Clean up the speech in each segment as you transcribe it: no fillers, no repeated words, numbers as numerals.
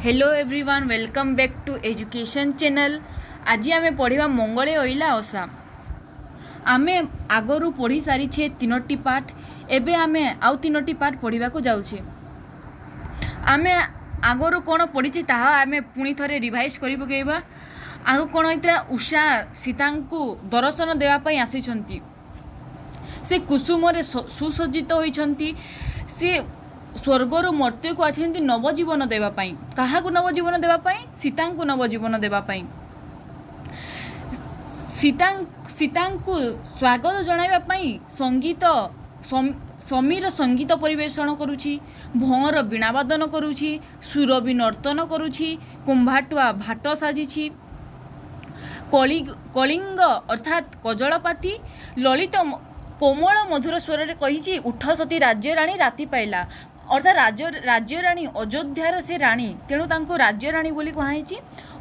Hello everyone, welcome back to education channel. ଆଜି ଆମେ ପଢ଼ିବା ମଙ୍ଗଳେ ଅଇଲା ଉଷା। ଆମେ ଆଗରୁ ପଢ଼ି ସାରିଛେ ତିନୋଟି ପାଠ। ଏବେ ଆମେ ଆଉ ତିନୋଟି ପାଠ ପଢ଼ିବାକୁ ଯାଉଛେ। ଆମେ ଆଗରୁ କ'ଣ ପଢ଼ିଛେ, ତାହା ଆମେ ପୁଣି ଥରେ ରିଭାଇଜ୍ କରି ପକାଇବା। ଆଗ କ'ଣ ହେଇଥିଲା? ଉଷା ସୀତାଙ୍କୁ ଦର୍ଶନ ଦେବା ପାଇଁ ଆସିଛନ୍ତି। ସେ କୁସୁମରେ ସୁସଜ୍ଜିତ ହୋଇଛନ୍ତି। ସେ ସ୍ୱର୍ଗରୁ ମର୍ତ୍ତ୍ୟକୁ ଆସିଛନ୍ତି ନବଜୀବନ ଦେବା ପାଇଁ। କାହାକୁ ନବଜୀବନ ଦେବା ପାଇଁ? ସୀତାଙ୍କୁ ନବଜୀବନ ଦେବା ପାଇଁ। ସୀତାଙ୍କୁ ସ୍ୱାଗତ ଜଣାଇବା ପାଇଁ ସଙ୍ଗୀତ, ସମୀର ସଙ୍ଗୀତ ପରିବେଷଣ କରୁଛି, ଭଅଁର ବୀଣାବାଦନ କରୁଛି, ସୁରଭି ନର୍ତ୍ତନ କରୁଛି, କୁମ୍ଭାଟୁଆ ଭାଟ ସାଜିଛି, କଳିଙ୍ଗ ଅର୍ଥାତ୍ କଜଳପାତି ଲଳିତ କୋମଳ ମଧୁର ସ୍ୱରରେ କହିଛି, "ଉଠ ସତୀ ରାଜ୍ୟରାଣୀ, ରାତି ପାଇଲା।" ଅର୍ଥାତ୍ ରାଜ୍ୟରାଣୀ, ଅଯୋଧ୍ୟାର ସେ ରାଣୀ, ତେଣୁ ତାଙ୍କୁ ରାଜ୍ୟରାଣୀ ବୋଲି କୁହାହେଇଛି।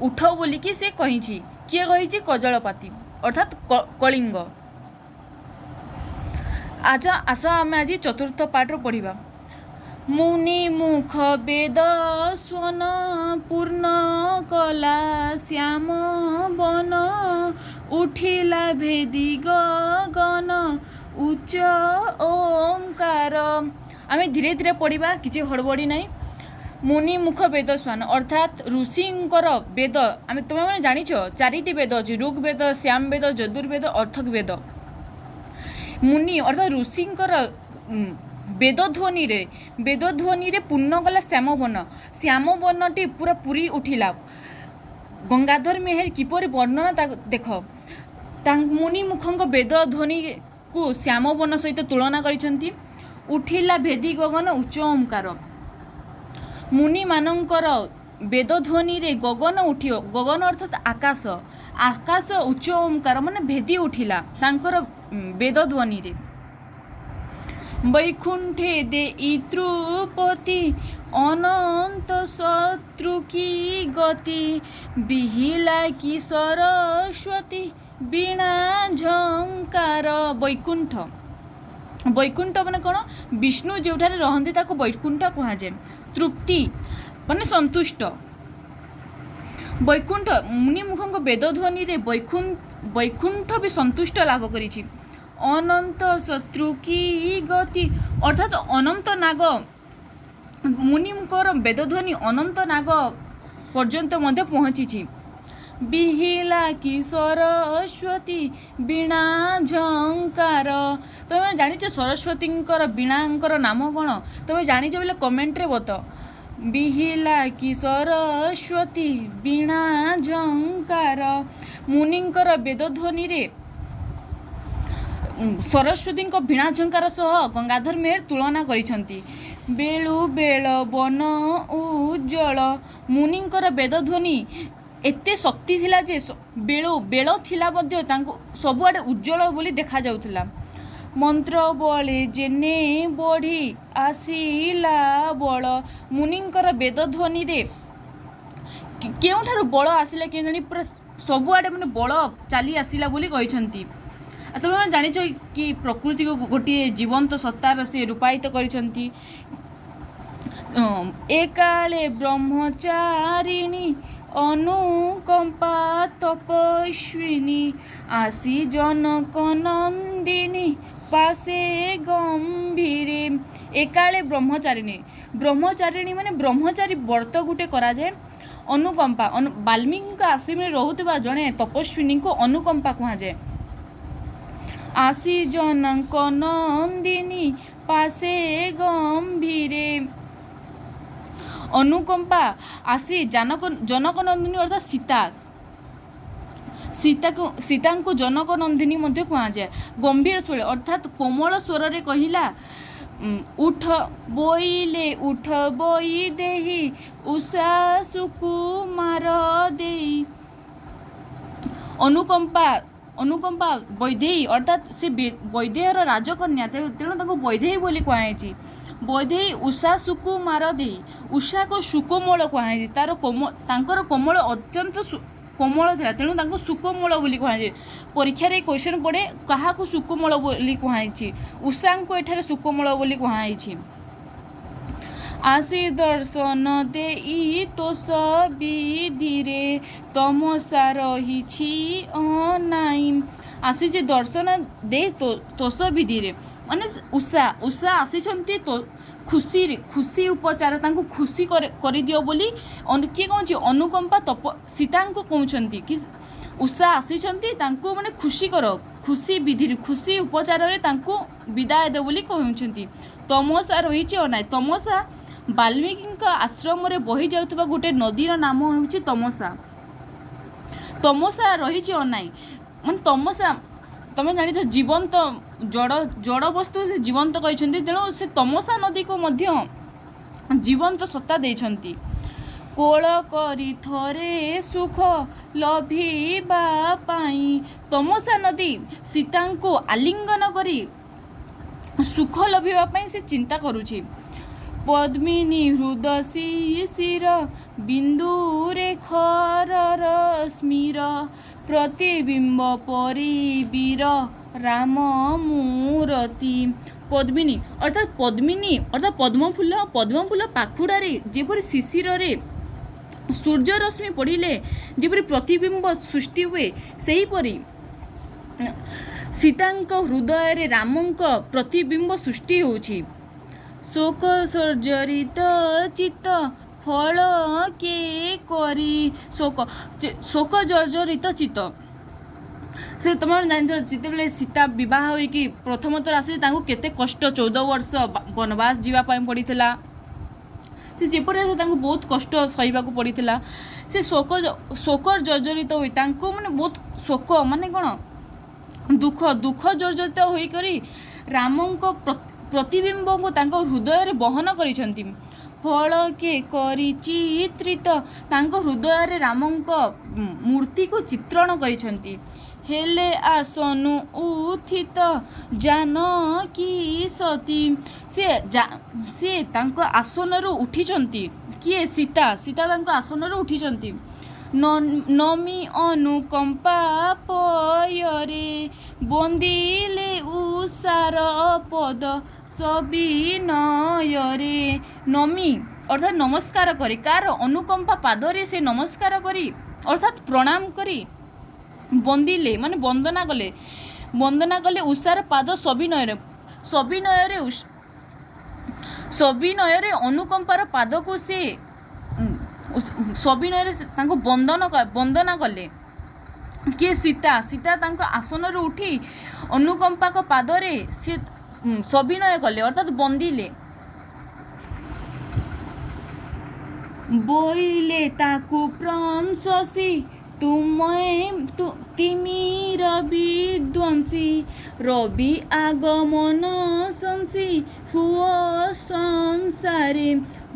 ଉଠ ବୋଲିକି ସେ କହିଛି। କିଏ କହିଛି? କଜଳପାତି ଅର୍ଥାତ୍ କଳିଙ୍ଗ। ଆଜ ଆସ, ଆମେ ଆଜି ଚତୁର୍ଥ ପାଠରୁ ପଢ଼ିବା। ମୁନି ମୁଖ ବେଦ ସ୍ୱନ ପୂର୍ଣ୍ଣ କଲା ଶ୍ୟାମ ବନ, ଉଠିଲା ଭେଦି ଗଗନ ଉଚ୍ଚ ଓମ୍କାର। ଆମେ ଧୀରେ ଧୀରେ ପଢ଼ିବା, କିଛି ହଡ଼ବଡ଼ି ନାହିଁ। ମୁନି ମୁଖ ବେଦ ସ୍ୱାନ, ଅର୍ଥାତ୍ ଋଷିଙ୍କର ବେଦ। ତୁମେମାନେ ଜାଣିଛ, ଚାରିଟି ବେଦ ଅଛି: ଋକ୍ ବେଦ, ଶ୍ୟାମ ବେଦ, ଯଜୁର୍ବେଦ, ଅଥର୍ବ ବେଦ। ମୁନି ଅର୍ଥାତ୍ ଋଷିଙ୍କର ବେଦଧ୍ୱନିରେ ପୂର୍ଣ୍ଣ କଲା ଶ୍ୟାମବନ। ଶ୍ୟାମବନଟି ପୁରା ପୁରି ଉଠିଲା। ଗଙ୍ଗାଧର ମେହେର କିପରି ବର୍ଣ୍ଣନା ତାକୁ ଦେଖ। ମୁନି ମୁଖଙ୍କ ବେଦ ଧ୍ୱନିକୁ ଶ୍ୟାମବନ ସହିତ ତୁଳନା କରିଛନ୍ତି। ଉଠିଲା ଭେଦି ଗଗନ ଉଚ୍ଚ ଓମ୍କାର। ମୁନିମାନଙ୍କର ବେଦଧ୍ୱନିରେ ଗଗନ ଉଠିବ, ଗଗନ ଅର୍ଥାତ୍ ଆକାଶ, ଆକାଶ ଉଚ୍ଚ ଓମ୍କାର ମାନେ ଭେଦି ଉଠିଲା ତାଙ୍କର ବେଦଧ୍ୱନିରେ। ବୈକୁଣ୍ଠେ ଦେଇ ତୃପତି, ଅନନ୍ତ ଶତ୍ରୁ କି ଗତି, ବିହିଲା କି ସରସ୍ୱତୀ ବୀଣା ଝଙ୍କାର। ବୈକୁଣ୍ଠ, ବୈକୁଣ୍ଠ ମାନେ କ'ଣ? ବିଷ୍ଣୁ ଯେଉଁଠାରେ ରହନ୍ତି, ତାକୁ ବୈକୁଣ୍ଠ କୁହାଯାଏ। ତୃପ୍ତି ମାନେ ସନ୍ତୁଷ୍ଟ। ବୈକୁଣ୍ଠ, ମୁନିମୁଖଙ୍କ ବେଦଧ୍ୱନିରେ ବୈକୁଣ୍ଠ ବି ସନ୍ତୁଷ୍ଟ ଲାଭ କରିଛି। ଅନନ୍ତ ଶତ୍ରୁ କି ଗତି, ଅର୍ଥାତ୍ ଅନନ୍ତ ନାଗ, ମୁନିଙ୍କର ବେଦଧ୍ୱନି ଅନନ୍ତ ନାଗ ପର୍ଯ୍ୟନ୍ତ ମଧ୍ୟ ପହଞ୍ଚିଛି। ବିହିଲା କି ସରସ୍ୱତୀ ବୀଣା ଝଙ୍କାର। ତମେ ଜାଣିଛ ସରସ୍ୱତୀଙ୍କର ବୀଣାଙ୍କର ନାମ କ'ଣ? ତମେ ଜାଣିଛ ବୋଲେ କମେଣ୍ଟରେ ବତ। ବିହିଲା କି ସରସ୍ୱତୀ ବୀଣା ଝଙ୍କାର। ମୁନିଙ୍କର ବେଦଧ୍ୱନିରେ ସରସ୍ୱତୀଙ୍କ ବୀଣା ଝଙ୍କାର ସହ ଗଙ୍ଗାଧର ମେହେର ତୁଳନା କରିଛନ୍ତି। ବେଳୁ ବେଳ ବନ ଉଜ୍ଜଳ। ମୁନିଙ୍କର ବେଦଧ୍ୱନି ଏତେ ଶକ୍ତି ଥିଲା ଯେ ବେଳୁ ବେଳ ଥିଲା ମଧ୍ୟ ତାଙ୍କୁ ସବୁଆଡ଼େ ଉଜ୍ଜଳ ବୋଲି ଦେଖାଯାଉଥିଲା। ମନ୍ତ୍ର ବଳେ ଯେନେ ବଢ଼ି ଆସିଲା ବଳ। ମୁନିଙ୍କର ବେଦଧ୍ୱନିରେ କେଉଁଠାରୁ ବଳ ଆସିଲା କେଜାଣି, ପୁରା ସବୁଆଡ଼େ ମାନେ ବଳ ଚାଲି ଆସିଲା ବୋଲି କହିଛନ୍ତି। ଆଉ ତୁମେ ଜାଣିଛ କି ପ୍ରକୃତିକୁ ଗୋଟିଏ ଜୀବନ୍ତ ସତ୍ତାର ସେ ରୂପାୟିତ କରିଛନ୍ତି। ଏକାଳେ ବ୍ରହ୍ମଚାରିଣୀ ଅନୁକମ୍ପା ତପସ୍ୱିନୀ, ଆସି ଜନକ ନନ୍ଦିନୀ ପାଶେ ଗମ୍ଭୀରେ। ଏକାଳେ ବ୍ରହ୍ମଚାରିଣୀ, ବ୍ରହ୍ମଚାରିଣୀ ମାନେ ବ୍ରହ୍ମଚାରୀ ବ୍ରତ ଗୋଟେ କରାଯାଏ। ଅନୁକମ୍ପା, ବାଲ୍ମୀକିଙ୍କ ଆଶ୍ରମରେ ରହୁଥିବା ଜଣେ ତପସ୍ୱିନୀଙ୍କୁ ଅନୁକମ୍ପା କୁହାଯାଏ। ଆସି ଜନକ ନନ୍ଦିନୀ ପାଶେ ଗମ୍ଭୀରେ। ଅନୁକମ୍ପା ଆସି ଜନକ ନନ୍ଦିନୀ ଅର୍ଥାତ୍ ସୀତା, ସୀତାଙ୍କୁ ଜନକ ନନ୍ଦିନୀ ମଧ୍ୟ କୁହାଯାଏ। ଗମ୍ଭୀର ସ୍ୱର ଅର୍ଥାତ୍ କୋମଳ ସ୍ୱରରେ କହିଲା, ଉଠ ବୋଇଲେ, ଉଠ ବୈଦେହୀ ଉଷା ସୁକୁମାର ଦେଇ। ଅନୁକମ୍ପା ବୈଦେହୀ ଅର୍ଥାତ୍ ସେ ବୈଦେହର ରାଜକନ୍ୟା, ତେଣୁ ତାଙ୍କୁ ବୈଦେହୀ ବୋଲି କୁହାଯାଇଛି। ବୈଦେହୀ ଉଷା ସୁକୁମାର ଦେଇ। ଉଷାକୁ ସୁକୋମଳ କୁହାଯାଇଛି। ତାଙ୍କର କୋମଳ ଅତ୍ୟନ୍ତ କୋମଳ ଥିଲା, ତେଣୁ ତାଙ୍କୁ ସୁକୋମଳ ବୋଲି କୁହାଯାଏ। ପରୀକ୍ଷାରେ ଏଇ କ୍ୱେଶ୍ଚନ୍ ପଡ଼େ, କାହାକୁ ସୁକୋମଳ ବୋଲି କୁହାଯାଇଛି? ଉଷାଙ୍କୁ ଏଠାରେ ସୁକୋମଳ ବୋଲି କୁହାଯାଇଛି। ଆସି ଦର୍ଶନ ଦେଇ ତୋଷ ବିଧିରେ ତମସା ରହିଛି ଅନାଇ। ଆସିଛି ଦର୍ଶନ ଦେଇ ତୋଷ ବିଧିରେ, ମାନେ ଉଷା, ଉଷା ଆସିଛନ୍ତି ଖୁସିରେ, ଖୁସି ଉପଚାର, ତାଙ୍କୁ ଖୁସି କରିଦିଅ ବୋଲି କିଏ କହୁଛି? ଅନୁକମ୍ପା ତପ ସୀତାଙ୍କୁ କହୁଛନ୍ତି କି ଉଷା ଆସିଛନ୍ତି, ତାଙ୍କୁ ମାନେ ଖୁସି କର, ଖୁସି ବିଧିରେ, ଖୁସି ଉପଚାରରେ ତାଙ୍କୁ ବିଦାୟ ଦେ ବୋଲି କହୁଛନ୍ତି। ତମସା ରହିଛି ଅନାଇ। ତମସା, ବାଲ୍ମୀକିଙ୍କ ଆଶ୍ରମରେ ବହି ଯାଉଥିବା ଗୋଟେ ନଦୀର ନାମ ହେଉଛି ତମସା। ତମସା ରହିଛି ଅନାଇ ମାନେ ତମସା, ତମେ ଜାଣିଛ, ଜୀବନ୍ତ ଜଡ଼, ଜଡ଼ ବସ୍ତୁ ସେ ଜୀବନ୍ତ କହିଛନ୍ତି। ତେଣୁ ସେ ତମସା ନଦୀକୁ ମଧ୍ୟ ଜୀବନ୍ତ ସତ୍ତା ଦେଇଛନ୍ତି। କୋଳ କରି ଥରେ ସୁଖ ଲଭିବା ପାଇଁ, ତମସା ନଦୀ ସୀତାଙ୍କୁ ଆଲିଙ୍ଗନ କରି ସୁଖ ଲଭିବା ପାଇଁ ସେ ଚିନ୍ତା କରୁଛି। ପଦ୍ମିନୀ ହୃଦ ଶିଶିର ବିନ୍ଦୁରେ ଖର ରଶ୍ମିର ପ୍ରତିବିମ୍ବ ପରି ବୀର ରାମ ମୂରତି। ପଦ୍ମିନୀ ଅର୍ଥାତ୍, ପଦ୍ମିନୀ ଅର୍ଥାତ୍ ପଦ୍ମଫୁଲ। ପଦ୍ମଫୁଲ ପାଖୁଡ଼ାରେ ଯେପରି ଶିଶିରରେ ସୂର୍ଯ୍ୟ ରଶ୍ମି ପଡ଼ିଲେ ଯେପରି ପ୍ରତିବିମ୍ବ ସୃଷ୍ଟି ହୁଏ, ସେହିପରି ସୀତାଙ୍କ ହୃଦୟରେ ରାମଙ୍କ ପ୍ରତିବିମ୍ବ ସୃଷ୍ଟି ହେଉଛି। ଶୋକ ଜର୍ଜରିତ ଚିତ୍ତ ଫଳ କେ କରି। ଶୋକ, ଶୋକ ଜର୍ଜରିତ ଚିତ୍ତ ସେ, ତମେ ଜାଣିଛ, ଯେତେବେଳେ ସୀତା ବିବାହ ହୋଇକି ପ୍ରଥମ ଥର ଆସିଲେ, ତାଙ୍କୁ କେତେ କଷ୍ଟ, 14 ବର୍ଷ ବନବାସ ଯିବା ପାଇଁ ପଡ଼ିଥିଲା। ସେ ଯେପରି ଆସେ, ତାଙ୍କୁ ବହୁତ କଷ୍ଟ ସହିବାକୁ ପଡ଼ିଥିଲା। ସେ ଶୋକ ଜର୍ଜରିତ ହୋଇ, ତାଙ୍କୁ ମାନେ ବହୁତ ଶୋକ ମାନେ କ'ଣ? ଦୁଃଖ। ଦୁଃଖ ଜର୍ଜରିତ ହୋଇକରି ରାମଙ୍କ ପ୍ରତିବିମ୍ବକୁ ତାଙ୍କ ହୃଦୟରେ ବହନ କରିଛନ୍ତି। ଫଳ କେ କରି ଚିତ୍ରିତ, ତାଙ୍କ ହୃଦୟରେ ରାମଙ୍କ ମୂର୍ତ୍ତିକୁ ଚିତ୍ରଣ କରିଛନ୍ତି। ହେଲେ ଆସନୁ ଉତ୍ଥିତ ଜାନକୀ ସତୀ। ସିଏ ତାଙ୍କ ଆସନରୁ ଉଠିଛନ୍ତି। କିଏ? ସୀତା। ସୀତା ତାଙ୍କ ଆସନରୁ ଉଠିଛନ୍ତି। ନମି ଅନୁକମ୍ପା ପୟରେ ବନ୍ଦିଲେ ଉଷାର ପଦ ସବିନୟରେ। ନମି ଅର୍ଥାତ୍ ନମସ୍କାର କରି, କାହାର? ଅନୁକମ୍ପା ପାଦରେ ସେ ନମସ୍କାର କରି ଅର୍ଥାତ୍ ପ୍ରଣାମ କରି, ବନ୍ଦିଲେ ମାନେ ବନ୍ଦନା କଲେ, ବନ୍ଦନା କଲେ ଉଷାର ପାଦ ସବିନୟରେ। ସବିନୟରେ, ସବିନୟରେ ଅନୁକମ୍ପାର ପାଦକୁ ସେ ସବିନୟରେ ତାଙ୍କୁ ବନ୍ଦନା କଲେ। କିଏ? ସୀତା। ସୀତା ତାଙ୍କ ଆସନରୁ ଉଠି ଅନୁକମ୍ପାଙ୍କ ପାଦରେ ସେ ସବିନୟ କଲେ ଅର୍ଥାତ୍ ବନ୍ଦିଲେ। ବୋଇଲେ ତାକୁ ପ୍ରଶଂସି ତୁମେ ତିମିର ବିଧ୍ୱଂସୀ, ରବି ଆଗମନ ଶଂସି ହୁଅ ସଂସାରେ।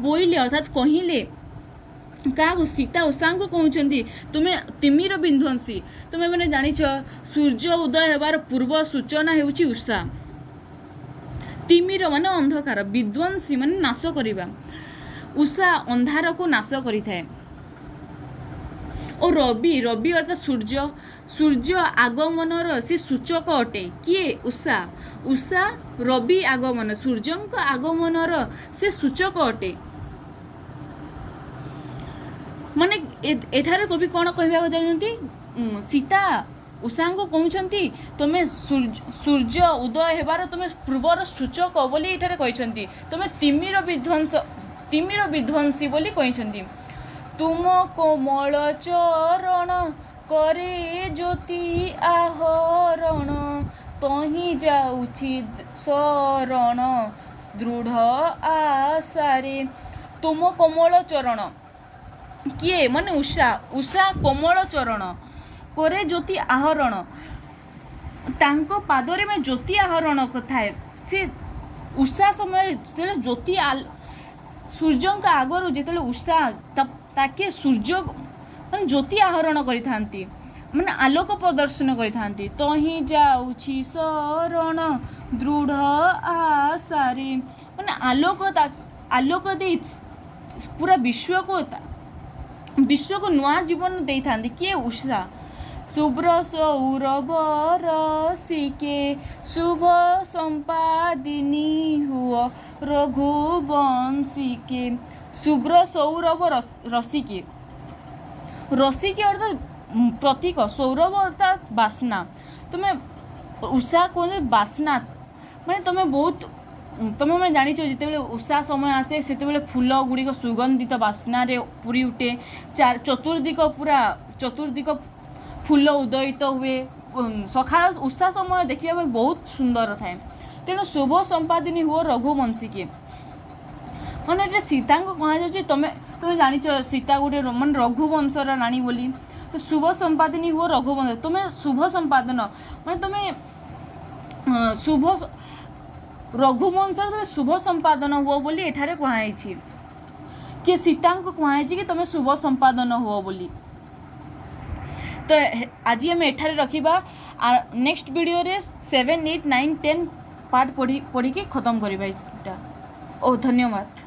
ବୋଇଲେ ଅର୍ଥାତ୍ କହିଲେ। କାହାକୁ? ସୀତା ଉଷାଙ୍କୁ କହୁଛନ୍ତି, ତୁମେ ତିମିର ବିଧ୍ୱଂସୀ। ତୁମେ ମାନେ ଜାଣିଛ, ସୂର୍ଯ୍ୟ ଉଦୟ ହେବାର ପୂର୍ବ ସୂଚନା ହେଉଛି ଉଷା। ତିମିର ମାନେ ଅନ୍ଧକାର, ବିଧ୍ୱଂସୀ ମାନେ ନାଶ କରିବା। ଉଷା ଅନ୍ଧାରକୁ ନାଶ କରିଥାଏ। ଓ ରବି, ରବି ଅର୍ଥାତ୍ ସୂର୍ଯ୍ୟ, ସୂର୍ଯ୍ୟ ଆଗମନର ସେ ସୂଚକ ଅଟେ। କିଏ? ଉଷା। ଉଷା ରବି ଆଗମନ, ସୂର୍ଯ୍ୟଙ୍କ ଆଗମନର ସେ ସୂଚକ ଅଟେ। ମାନେ ଏଠାରେ କବି କ'ଣ କହିବାକୁ ଚାହୁଁଛନ୍ତି? ସୀତା ଉଷାଙ୍କୁ କହୁଛନ୍ତି, ତୁମେ ସୂର୍ଯ୍ୟ ଉଦୟ ହେବାର ତୁମେ ପୂର୍ବର ସୂଚକ ବୋଲି ଏଠାରେ କହିଛନ୍ତି। ତୁମେ ତିମିର ବିଧ୍ୱଂସ, ତିମିର ବିଧ୍ୱଂସୀ ବୋଲି କହିଛନ୍ତି। ତୁମ କୋମଳ ଚରଣ କରେ ଜ୍ୟୋତି ଆହରଣ, ତହିଁ ଯାଉଛି ଶରଣ ଦୃଢ଼ ଆଶାରେ। ତୁମ କୋମଳ ଚରଣ, କିଏ? ମାନେ ଉଷା। ଉଷା କୋମଳ ଚରଣ କରେ ଜ୍ୟୋତି ଆହରଣ, ତାଙ୍କ ପାଦରେ ମାନେ ଜ୍ୟୋତି ଆହରଣ ଥାଏ। ସେ ଉଷା ସମୟରେ ଯେତେବେଳେ ଜ୍ୟୋତି, ସୂର୍ଯ୍ୟଙ୍କ ଆଗରୁ ଯେତେବେଳେ ଉଷା ତାକେ ସୂର୍ଯ୍ୟ ମାନେ ଜ୍ୟୋତି ଆହରଣ କରିଥାନ୍ତି, ମାନେ ଆଲୋକ ପ୍ରଦର୍ଶନ କରିଥାନ୍ତି। ତହିଁ ଯାଉଛି ଶରଣ ଦୃଢ଼ ଆଶାରେ, ମାନେ ଆଲୋକ ଦେଇ ପୁରା ବିଶ୍ୱକୁ ନୂଆ ଜୀବନ ଦେଇଥାନ୍ତି। କିଏ? ଉଷା। ଶୁଭ୍ର ସୌରଭ ରସିକେ, ଶୁଭ ସମ୍ପାଦିନୀ ହୁଅ ରଘୁବଂଶିକେ। ଶୁଭ୍ର ସୌରଭ ରସିକେ। ରସିକେ ଅର୍ଥାତ୍ ପ୍ରତୀକ, ସୌରଭ ଅର୍ଥାତ୍ ବାସ୍ନା। ତୁମେ ଉଷା କୁହନ୍ତି ବାସ୍ନା, ମାନେ ତୁମେ ବହୁତ, ତୁମେ ମାନେ ଜାଣିଛ, ଯେତେବେଳେ ଉଷା ସମୟ ଆସେ, ସେତେବେଳେ ଫୁଲ ଗୁଡ଼ିକ ସୁଗନ୍ଧିତ ବାସ୍ନାରେ ପୁରି ଉଠେ। ଚତୁର୍ଦିଗ, ପୁରା ଚତୁର୍ଦିଗ ଫୁଲ ଉଦୟିତ ହୁଏ। ସକାଳ ଉଷା ସମୟ ଦେଖିବା ପାଇଁ ବହୁତ ସୁନ୍ଦର ଥାଏ। ତେଣୁ ଶୁଭ ସମ୍ପାଦିନୀ ହୁଅ ରଘୁବଂଶୀକି, ମାନେ ଏଠି ସୀତାଙ୍କୁ କୁହାଯାଉଛି, ତମେ ଜାଣିଛ ସୀତା ଗୋଟେ ମାନେ ରଘୁବଂଶର ରାଣୀ ବୋଲି। ତ ଶୁଭ ସମ୍ପାଦିନୀ ହୁଅ ରଘୁବଂଶ, ତୁମେ ଶୁଭ ସମ୍ପାଦନ, ମାନେ ତୁମେ ଶୁଭ ରଘୁବଂଶର ତୁମେ ଶୁଭ ସମ୍ପାଦନ ହୁଅ ବୋଲି ଏଠାରେ କୁହାଯାଇଛି କି ସୀତାଙ୍କୁ କୁହାଯାଇଛି କି ତୁମେ ଶୁଭ ସମ୍ପାଦନ ହୁଅ ବୋଲି। ତ ଆଜି ଆମେ ଏଠାରେ ରଖିବା। ନେକ୍ସଟ ଭିଡ଼ିଓରେ 7, 8, 9, 10 ପାର୍ଟ ପଢ଼ିକି ଖତମ କରିବା ଏଇଟା। ଓ ଧନ୍ୟବାଦ।